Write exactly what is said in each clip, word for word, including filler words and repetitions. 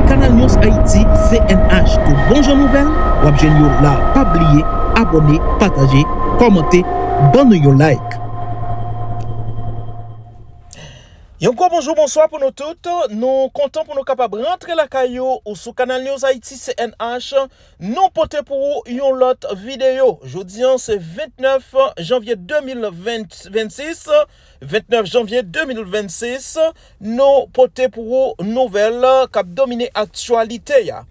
Kanal News Haiti, C N H, tout bon jan nouvèl, w ap jwenn yo la. Pa bliye abòne, pataje, kòmante, ban nou yon like. Yon gwo bonjou, bonswa pou nou tout. Nou kontan pou nou kapab rantre lakay ou sou Kanal News Haiti, C N H. Nou pote pou ou yon lòt videyo. Jodi a, se vennèf janvye de mil vennsis. Vennèf janvye de mil vennsis, nou pote pou ou nouvèl k ap domine aktyalite a.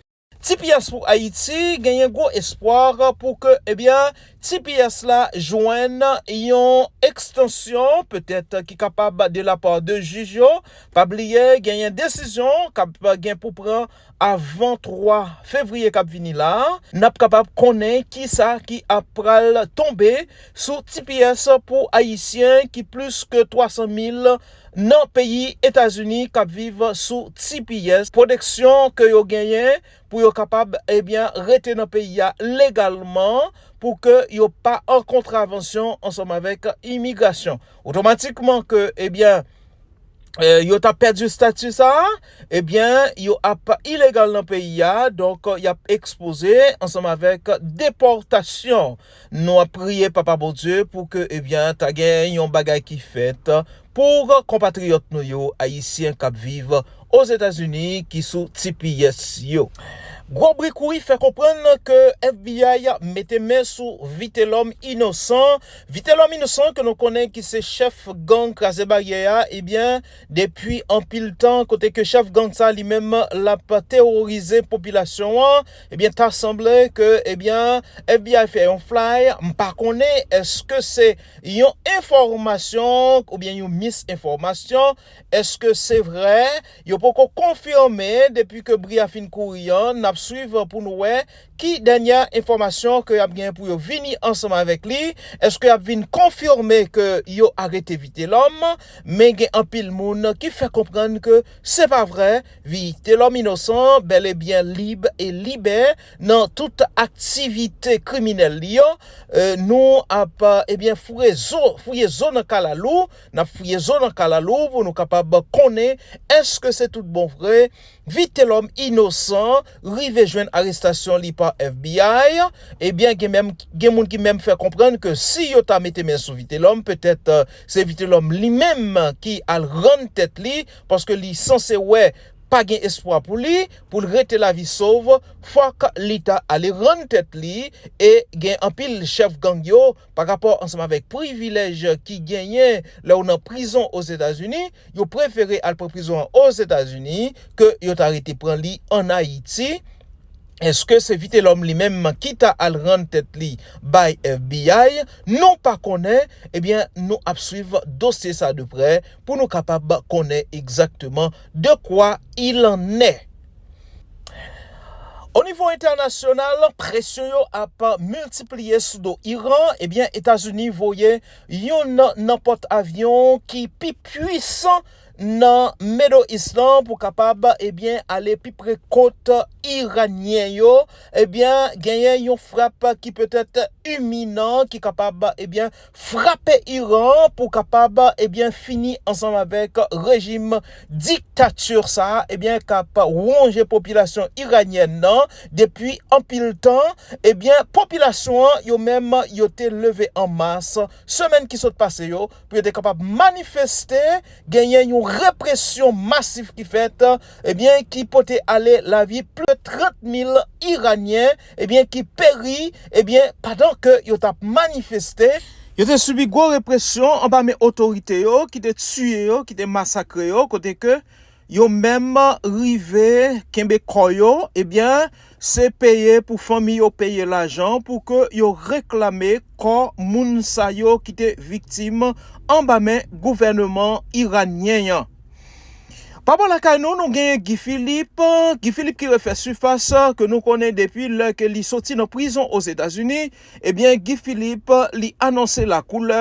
T P S pou Ayiti genyen gwo espwa pou ke, ebyen, T P S la jwenn yon ekstansyon, petèt ki kapab de la pa de jij yo. Pa bliye, genyen desizyon k ap gen pou pran avan twa fevriye k ap vini la a. N ap kapab konnen kisa ki ap pral tonbe sou T P S pou Ayisyen ki plis ke twa san mil nan peyi Etazini k ap viv sou T P S. Pwoteksyon ke yo genyen pou yo kapab, ebyen, rete nan peyi a legalman, pou ke yo pa an kontravansyon ansanm avèk imigrasyon. Otomatikman ke, ebyen, eh, yo ta pèdi estati sa a, ebyen, yo ap ilegal nan peyi a, donk, y ap ekspoze ansanm avèk depòtasyon. Nou ap priye Papa Bondye pou ke, ebyen, ta gen yon bagay ki fèt pou konpatriyòt nou yo, Ayisyen k ap viv Ozetazini, ki sou T P S yo. Gwo bri kouri fè konprann ke F B I mete men sou Vitelhomme Innocent. Vitelhomme Innocent, ke nou konnen ki se chèf gang Kraze Baryè a, ebyen, depi anpil tan, kote ke chèf gang sa li menm l ap teworize popilasyon an, ebyen, ta sanble ke, ebyen, F B I fè yon fly, m pa konnen èske se yon enfòmasyon oubyen yon misenfòmasyon, èske se vrè, yo poko konfime depi ke bri a fin kouri an, n ap swiv pou nou wè ki dènyè enfòmasyon ke y ap gen pou yo vini ansanm avèk li. Èske y ap vin konfime ke yo arete Vitelhomme? Men gen anpil moun ki fè konprann ke se pa vrè. Vitelhomme Innocent bèl e byen lib e libè nan tout aktivite kriminèl li yo. Eh, nou ap, eh, ebyen, fouye zo, fouye zo nan kalalou. N ap fouye zo nan kalalou pou nou kapab konnen èske se tout bon vre Vitelhomme Innocent rive jwenn arestasyon li pa F B I. Ebyen, gen menm, gen moun ki menm fè konprann ke si yo ta mete men sou Vitelhomme, petèt, eh, se Vitelhomme li menm ki al rann tèt li, paske li sanse wè pa gen espwa pou li, pou l rete lavi sov, fòk li ta ale rann tèt li, e gen anpil chèf gang yo, pa rapò ansanm avèk privilèj ki genyen lè w nan prizon Ozetazini, yo prefere al pran prizon an Ozetazini ke yo ta rete pran li ann Ayiti. Èske se Vitelhomme li menm ki ta al rann tèt li bay F B I? Nou pa konnen. Ebyen, nou ap swiv dosye sa de prè pou nou kapab konnen egzakteman de quoi il en est. O nivo entènasyonal, presyon yo ap miltipliye sou do Iran. Ebyen, Etazini voye youn nan pòt avyon ki pi pwisan nan Middle East lan pou kapab, ebyen, ale pi pre kot iranyen yo. Ebyen, genyen yon frap ki petèt iminan, ki kapab, ebyen, frape Iran pou kapab, ebyen, fini ansanm avèk rejim diktati sa a, ebyen, k ap wonje popilasyon iranyèn nan depi anpil tan. Ebyen, popilasyon an, yo menm, yo te leve an mas semèn ki sot pase yo, pou yo te kapab manifeste, genyen yon represyon masif ki fèt, ebyen, ki pote ale lavi plis de trant mil Iranyen, ebyen, ki peri, ebyen, pandan ke yo t ap manifeste. Yo te sibi gwo represyon anba men otorite yo, ki te tiye yo, ki te masakre yo, kote ke yo menm rive kenbe kò yo, ebyen, se peye pou fanmi yo peye lajan pou ke yo reklame kò moun sa yo ki te viktim anba men gouvènman iranyen an. Pa bò lakay nou, nou genyen Guy Philippe. Guy Philippe ki refè sifas, ke nou konnen depi lè ke li soti nan prizon Ozetazini. Ebyen, Guy Philippe, li anonse la koulè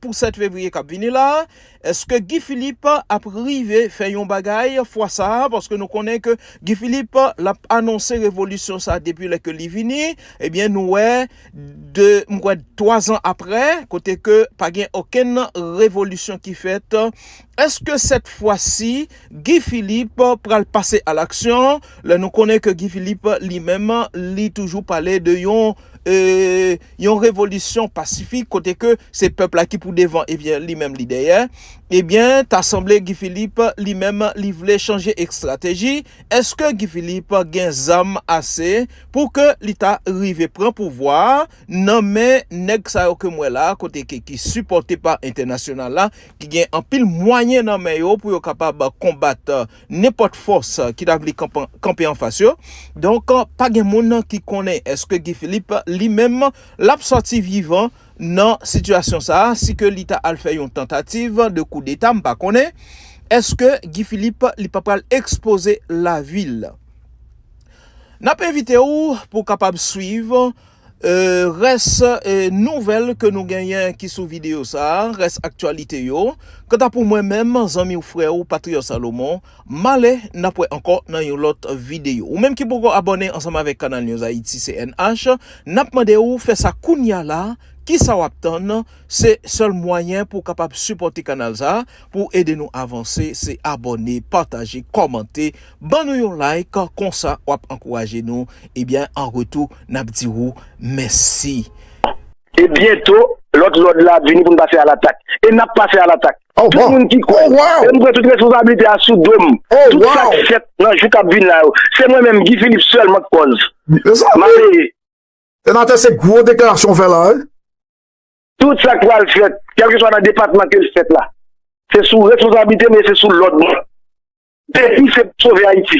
pou sèt fevriye k ap vini la. Èske Guy Philippe ap rive fè yon bagay fwa sa a? Paske nou konnen ke Guy Philippe l ap anonse revolisyon sa a depi lè ke li vini. Ebyen, nou wè de, m kwè, twa zan apre, kote ke pa gen okenn revolisyon ki fèt. Èske sèt fwa si Guy Philippe pral pase a laksyon? Lè nou konnen ke Guy Philippe li menm, li toujou pale de yon, e, yon revolisyon pasifik, kote ke se pèp la ki pou devan, ebyen, li menm li dèyè. Ebyen, ta sanble Guy Philippe li menm, li vle chanje estrateji. Èske Guy Philippe gen zam ase pou ke li ta rive pran pouvwa a nan men nèg sa yo ke m wè la, kote ke, ki sipòte pa entènasyonal la, ki gen anpil mwayen nan men yo pou yo kapab konbat, e, nenpòt fòs, e, ki ta vle kanpe, kanpe anfas yo. Donk, e, pa gen moun ki konnen èske Guy Philippe li menm l ap sòti vivan nan sitiyasyon sa a, si ke li ta al fè yon tantativ de koudeta, m pa konnen. Èske Guy Philippe li pa pral ekspoze lavi l? N ap envite w pou w kapab swiv, e, rès, e, nouvèl ke nou genyen ki sou videyo sa a, rès aktyalite yo. Kanta pou mwen menm, zanmi w, frè w, Patriyòt Salomon, m ale, n ap wè ankò nan yon lòt videyo. Ou menm ki poko abòne ansanm avèk Kanal News Haiti, C N H, n ap mande w fè sa kounye a la. Kisa w ap tann? Se sèl mwayen pou w kapab sipòte kanal sa a, pou w ede nou avanse, se abòne, pataje, kòmante, ban nou yon like, konsa w ap ankouraje nou. Ebyen, an retou, n ap di w mèsi. E byento, lòt lòd la ap vini pou n pase a latak. E n ap pase a latak. Oh, tout moun ki kwè, e m pran tout responsablite a sou do m. Tout sa k fèt nan jou k ap vin la yo, se mwen menm, Guy Philippe, sèlman k kòz. M a peye. Senatè, se gwo deklarasyon w fè la, wi. Tout sa k pral fèt, kèlkeswa nan depatman ke l fèt la, se sou responsablite m e se sou lòd mwen. Depi se pou sove Ayiti.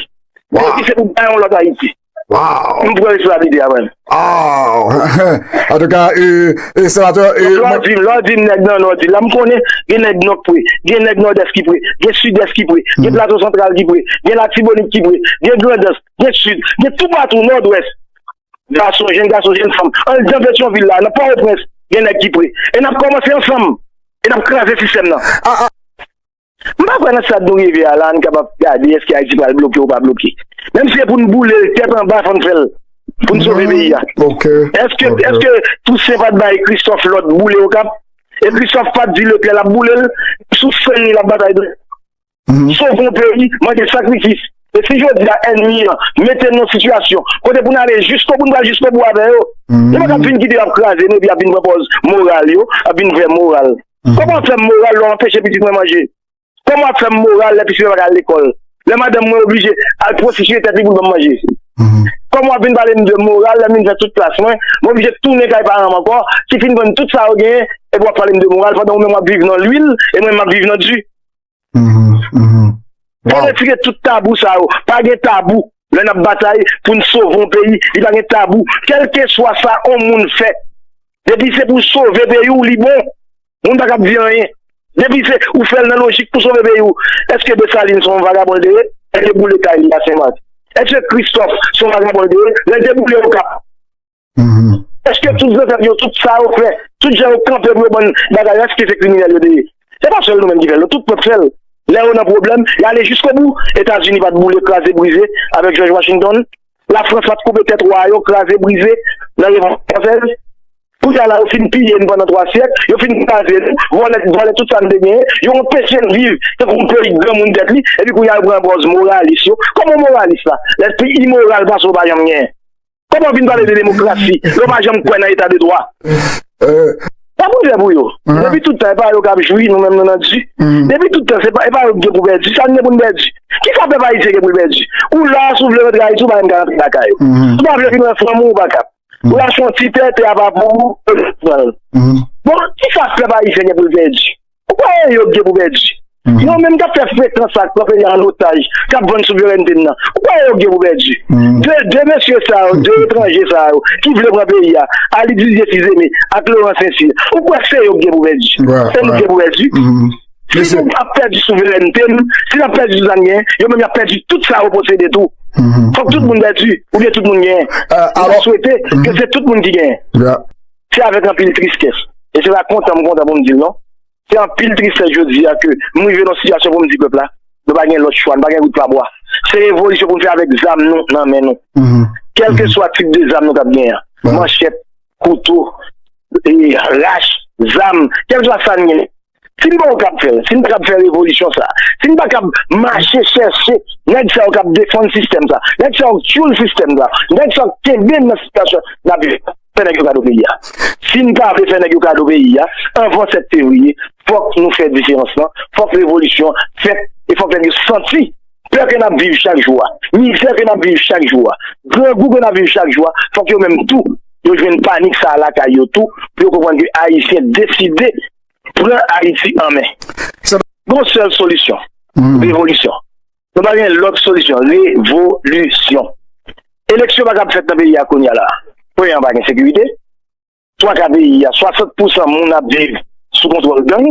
Depi se pou bay yon lòt Ayiti. M pran responsablite a mwen. Antouka, e, e, senatè, e, lè w di m, lè w di m nèg nan Nò di la, m konnen gen nèg Nò k pre, gen nèg Nòdès ki pre, gen Sidès ki pre, gen Plato Santral ki pre, gen Latibonit ki pre, gen Grandans, gen Sid, gen toupatou, Nòdwès. Gason, jenn gason, jenn fanm. Anndan Petyonvil la, nan Pòtoprens, gen nèg ki pre. E n ap kòmanse ansanm. E n ap kraze sistèm nan. M pa kwè nan stad nou rive a la, n kapab gade èske Ayiti pral bloke ou pa bloke. Menm si se pou n boule l tèt anba, fò n fè l. Pou n sove peyi a. Èske, èske Tousen pa t bay Kristòf lòd boule Okap? E Kristòf pa t di Leklè l ap boule l? Sou san li l ap batay tou. Sove yon peyi mande sakrifis. E si jodi a ènmi an mete n nan sitiyasyon kote pou n ale jiskobou, n pral jiskobou avè yo. Yo pa t ap vin kite yo ap kraze nou epi y ap vin pran pòz moral yo, ap vin fè moral. Kòman w ap fè m moral lè w anpeche pitit mwen manje? Kòman w ap fè m moral lè pitit mwen pa ka al lekòl? Lè madanm mwen oblije al pwostitiye tèt li pou l ban m manje? Kòman w ap vin pale m de moral lè m vin fè tout klas mwen, m oblije tounen kay paran m ankò, ki fin vann tout sa yo genyen, epi w ap pale m de moral pandan ou menm w ap viv nan lwil e mwen m ap viv nan di? Fò retire tout tabou sa yo. Pa gen tabou. Lè n ap batay pou n sove yon peyi, li pa gen tabou. Kèlkeswa sa yon moun fè, depi se pou sove peyi w, li bon. Moun pa kab di anyen. Depi se ou fè l nan lojik pou sove peyi w, èske Desalin se yon vagabon l te ye? Lè l te boule kay li a Senmak. Èske Kristòf se yon vagabon l te ye? Lè l te boule Okap. Èske tout zansèt yo, tout sa yo fè, tout jan yo kanpe pou yo ban n bagay yo, èske se kriminèl yo te ye? Se pa sèl nou menm ki fè l, non, tout pèp fè l. Lè yo nan pwoblèm, y ale jiskobou. Etazini pa t boule, kraze brize avèk George Washington? Lafrans pa t koupe tèt wa yo, kraze brize nan Revolisyon Fransèz? Kounye a la, yo fin piye n pandan twa syèk, yo fin kraze n, vòlè, vòlè tout sa n te genyen, yo anpeche n viv tankou yon peyi granmoun tèt li, epi kounye a yo pran pòz moralis yo. Kòman w moralis la? Lèspri imoral pase w pa janm genyen. Kòman w vin pale de demokrasi lè w pa janm kwè nan eta de dwa? Sa pou n fè pou yo? Depi tout tan, e pa yo k ap jwi, nou menm nou nan di. Depi tout tan, se pa, e pa yo k gen pou pèdi. Sa n gen pou n pèdi? Kisa pèp ayisyen gen pou l pèdi? Ou la, si w vle rantre Ayiti, ou pa menm ka rantre lakay ou. Si w pa vle vin wè fanmi w, ou pa kab. Ou achte yon ti tè, tè a pa pou ou, yo pran l. Bon, kisa pèp ayisyen gen pou l pèdi? Ou kwè e yo k gen pou pèdi? Yo menm k ap fè frekans sa, k pran peyi a an otaj, k ap vann souverènte n nan. Ou kwè e yo k gen pou pèdi? De, de mesye sa yo, de etranje sa yo, ki vle pran peyi a, Ali Didier Fils-Aimé ak Laurent Saint-Cyr, ou kwè se yo k gen pou pèdi? Se nou k gen pou pèdi? Si nou ap pèdi souverènte n, si n ap pèdi tout sa n genyen, yo menm y ap pèdi tout sa yo posede tou. Fòk tout moun pèdi, oubyen tout moun genyen. M ta swete ke se tout moun ki genyen. Se avèk anpil tristès. E se pa kontan m kontan pou m di l, non. Se anpil tristès jodi a ke m rive nan sitiyasyon pou m di pèp la, nou pa gen lòt chwa, nou pa gen wout pa bwa. Se revolisyon pou n fè avèk zam nou nan men nou. Kèlkeswa tip de zam nou t ap genyen an, manchèt, kouto, e, rach, zam, kèlkeswa sa n gen. Si n pa okap fè l, si n pa kab fè revolisyon sa, si n pa kab mache chèche nèg sa yo k ap defann sistèm sa, nèg sa yo k tchoul sistèm sa, nèg sa yo k kenbe n nan sitiyasyon n ap viv, fè nèg yo kado peyi a. Si n pa vle fè nèg yo kado peyi a, anvan sèt fevriye, fòk nou fè diferans lan, fòk revolisyon fèt, e fòk nèg yo santi pè ke n ap viv chak jou a, mizè ke n ap viv chak jou a, grangou ke n ap viv chak jou a, fòk yo menm tou, yo jwenn panik sa a lakay yo tou, pou yo konprann ke Ayisyen deside pran Ayiti an men. Gon sèl solisyon, revolisyon. Nou pa gen lòt solisyon, revolisyon. Eleksyon pa kab fèt nan peyi a kounye a la. Premyèman, pa gen sekirite. Twaka peyi a, swasant pousan moun ap viv sou kontwòl gang,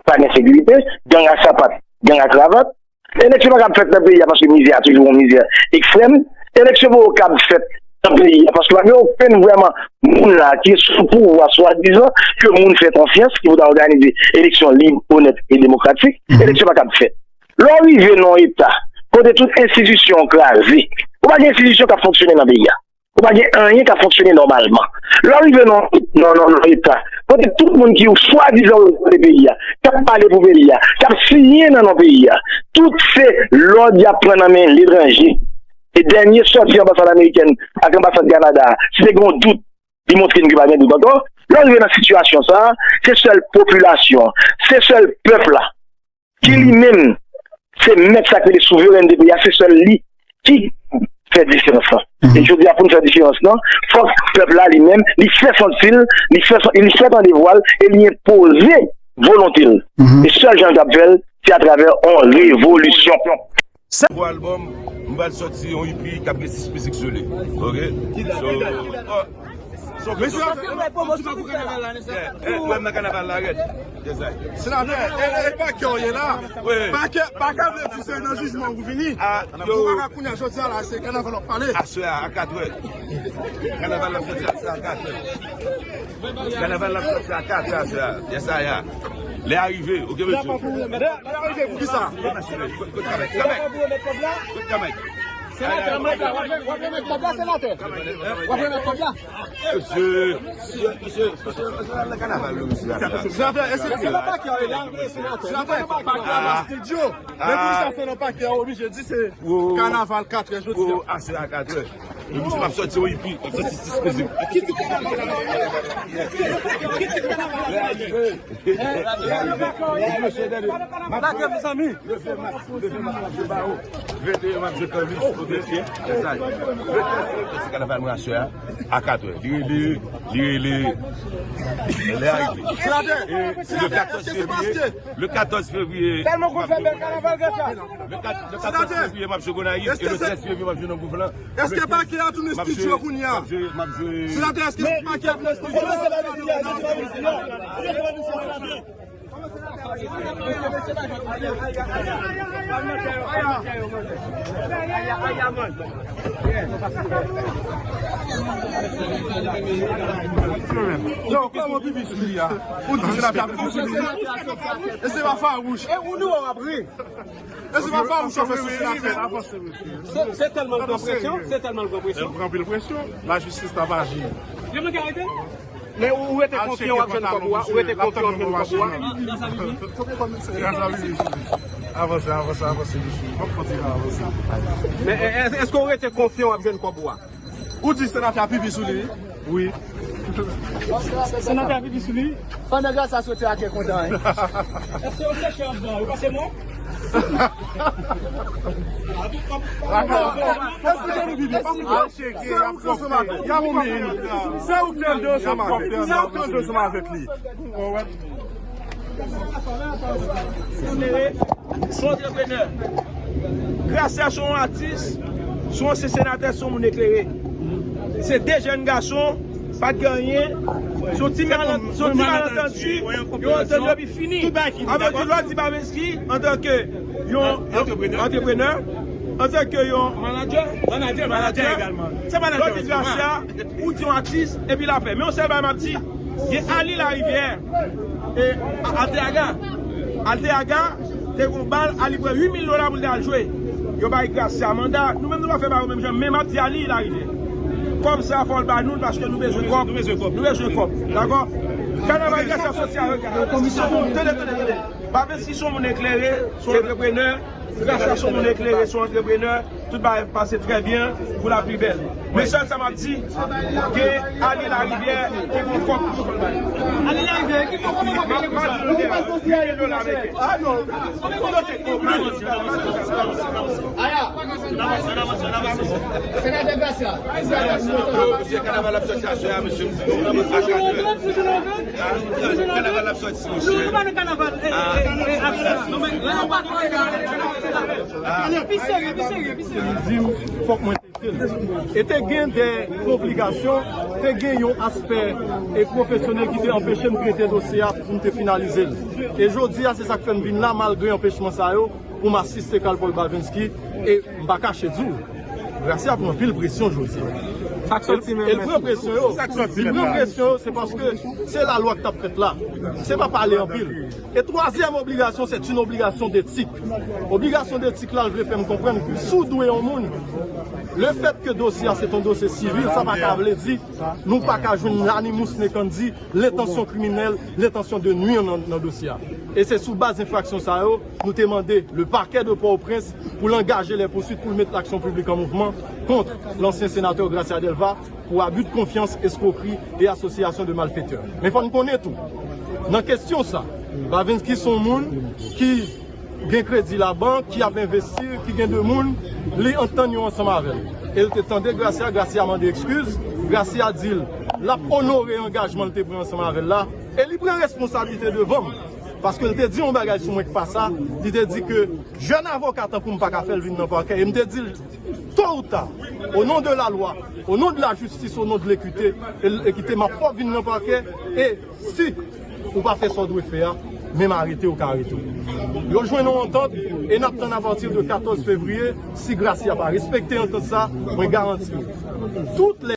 pa gen sekirite, gang a sapat, gang a kravat. Eleksyon pa kab fèt nan peyi a paske mizè a toujou yon mizè ekstrèm. Eleksyon poko kab fèt nan peyi a paske pa gen okenn vrèman moun la ki sou pouvwa swadizan ke moun fè konfyans ki pou ta òganize eleksyon lib, onèt e demokratik. Eleksyon pa kab fèt. Lè w rive nan yon eta kote tout enstitisyon kraze, ou pa gen enstitisyon k ap fonksyone nan peyi a. Ou pa gen anyen k ap fonksyone nòmalman. Lè w rive nan, nan, nan, nan eta kote tout moun ki swadizan reprezante peyi a, k ap pale pou peyi a, k ap siyen nan non peyi a, tout se lòd y ap pran nan men letranje. E dènye sòti anbasad amerikèn ak anbasad Kanada a, si te gen yon dout, li montre n ke pa gen dout ankò. Lè w rive nan sitiyasyon sa a, se sèl popilasyon an, se sèl pèp la ki li menm se mèt sa k rele souverènte peyi a, se sèl li ki fè diferans lan. E jodi a, pou n fè diferans lan, fòk pèp la li menm, li fè santi l, li fè, li fè tande vwa l e li enpoze volonte l. E sèl jan l kab fè l, se atravè yon revolisyon. Nouvo albòm, m pral sòti yon E P k ap gen sis mizik sou li. Oke? So, oh, so, mesye, w ap fè pwomosyon pou kanaval la, nèspa? Yeah, eh, mwen nan kanaval la, rèd. Yes, I. Senatè, e, e pakè w ye la? Wi. Pakè, pakè vle di se nan jijman ou vini. Ah, yo. Ou pa ka kounye a jodi a la, se kanaval w ap pale. Aswè a, a katrè. Kanaval la sòti aswè a, a katrè. Kanaval la sòti a katrè aswè a. Yes, I, a. Lè a rive, oke, mesye. Lè a rive pou kisa? Kot, kot, kot kamèk? Kamèk. Kot kamèk? Senatè, w ap remèt kòb la, senatè? W ap remèt kòb la? Mesye, mesye, mesye, mesye, mesye, nan kanaval, wi, mesye. Senatè, èske se nan pakè w ye la? Senatè, pakè a nan estidyo. Men pou sa, se nan pakè a, w oblije di se kanaval katrè jodi a. Aswè a katrè. E misye m ap sòti yon E P, m ap sòti sis mizik. Lage, mezanmi. Venteyen m ap jwe kanbis, oke? Se sa. Venteyen m ap sòti kanaval mwen aswè a, a katrè. Li rele, li rele, lè a rive. E le katòz fevriye, le katòz fevriye, tèlman konn fè bèl kanaval, gade sa. Le kat-, le katòz fevriye, m ap jwe Gonayiv, e le trèz fevriye, m ap jwe nan Gouf lan. Èske pakè a tounen estidyo kounye a? M ap jwe, m ap jwe. Senatè, èske pakè a tounen estidyo? Yo, kòman pipi sou li a? Ou di senatè ap pipi sou li? E se pa fawouch. E ou nou w ap ri. E se pa fawouch w ap fè sou senatè. Se, se tèlman l pran presyon, se tèlman l pran presyon. L pran anpil presyon, lajistis t ap aji. Yo mande arete l? Men ou, ou rete konfyan w ap jwenn kòb ou a, ou rete konfyan w ap jwenn kòb ou a. Avanse, avanse, avanse, mesye. N ap kontinye avanse. Men, e, e, èske w rete konfyan w ap jwenn kòb ou a? Ou di senatè a pipi sou li? Wi. Senatè a pipi sou li? Pandan gras a soti a kè kontan, wi. Èske yo chèche andan? Yo pase non? Èske se nou pipi? Paske se ou ki andan ansanm avèk li. Se ou ki andan ansanm avèk li. Se ou ki andan ansanm avèk li. Son antreprenè. Grasya son atis, son ansyen senatè, son moun eklere. Se de jèn gason, pa t gen anyen. Se yon ti malan-, se yon ti malantandi, yo antandi epi fini. Avèk yon lòt di Babensky, antanke yon antreprenè, antanke yon manadjè, manadjè, lòt di Grasya, ou di yon atis, epi l ap fè. Men yon sèl bagay m ap di, gen Ali Larivière. E Alteaga, Alteaga te gon bal, Ali pran uit mil dola pou l te al jwe. Yo bay Gracia manda, nou menm nou pa fè bagay menm jan, men m ap di Ali Larivière. Kòb sa fò l ba nou l paske nou bezwen kòb. Nou bezwen kòb. Nou bezwen kòb. Dakò? Kanaval Gracia soti a, tande, tande, tande. Bavenski se yon moun eklere, se yon antreprenè. Gracia se yon moun eklere, se yon antreprenè. Tout bagay pase trè byen pou la pli bèl. Men sèl sa m ap di, ke Ali Larivière ki gon kòb pou fè l bay. Ali Larivière ki gon kòb pou fè l bay. Mil dola ameriken. Ah non. Senatè Gracia. Yo, mesye, kanaval ap soti aswè a, mesye. Kanaval ap soti, mesye. Nou pa nan kanaval, eh, eh, eh, eh, ap sa. Nou pa nan kanaval. Pi serye, pi serye, pi serye. Li di m, fòk mwen teste l. E te gen de konplikasyon, te gen yon aspè e pwofesyonèl ki te anpeche m trete dosye a pou m te finalize l. E jodi a, se sa k fè m vin la, malgre anpechman sa yo, pou m asiste Carl Paul Bavenski, e m pa kache di w, Gracia pran anpil presyon jodi a. Sa k soti menm, e l pran presyon yo. Sa k soti menm la. Li pran presyon yo, se paske se lalwa k t ap fèt la. Se pa pale anpil. E twazyèm obligasyon, c'est une obligation d'éthique. Obligasyon detik la, l vle fè m konprann ke si w dwe yon moun, le fèt ke dosye a se t yon dosye sivil, sa pa ka vle di nou pa ka jwenn lanimous nekandi, lentansyon kriminèl, lentansyon de nuire nan, nan dosye a. E se sou baz enfraksyon sa yo, nou te mande le parquet de Port-au-Prince pou l angaje les poursuites, pou l met l'action publique en mouvement contre l'ancien sénateur Gracia Delva, pou abus de confiance, escroquerie et association de malfaiteurs. Men fò n konnen tou, nan kesyon sa, Bavenski se yon moun ki gen kredi labank, ki ap envesti, ki gen de moun, li antann yo ansanm avè l. E l te tande Gracia, Gracia mande ekskiz, Gracia di l, l ap onore angajman l te pran ansanm avè l la, e li pran responsablite devan m. Paske l te di yon bagay sou mwen k pa sa, li te di ke jèn avoka tankou m pa ka fè l vin nan pakè, e m te di l, tôt ou tard, au nom de la loi, au nom de la justice, au nom de l'équité, e, ekite, m ap fè w vin nan pakè, e si ou pa fè sa w dwe fè a, menm arete ou ka arete w. Yo jwenn yon antant, e n ap tann apati de katòz fevriye, si Gracia pa respekte antant sa, mwen garanti w. Tout lè